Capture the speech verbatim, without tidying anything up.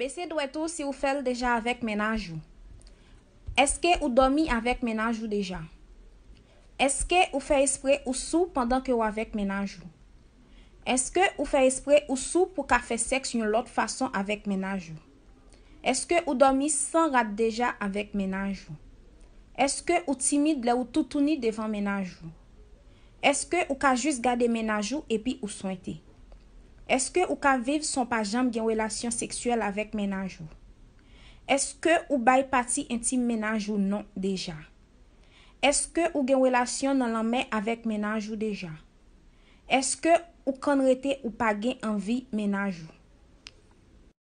Bese dwèt ou si ou fè l deja avèk mennaj ou. Èske ou dòmi avèk mennaj ou deja? Èske ou fè espre ou sou pandan ke w avèk mennaj ou? Èske ou fè espre ou sou pou ka fè sèks yon lòt fason avèk mennaj ou? Èske ou dòmi san rad deja avèk mennaj ou? Èske ou timid lè ou toutouni devan mennaj ou? Èske ou ka jis gade mennaj ou epi ou swente? Èske ou ka viv san w pa janm gen relasyon seksyèl avèk mennaj ou? Èske ou bay pati entim mennaj ou non deja? Èske ou gen relasyon nan lanmè avèk mennaj ou deja? Èske ou konn rete ou pa gen anvi mennaj ou?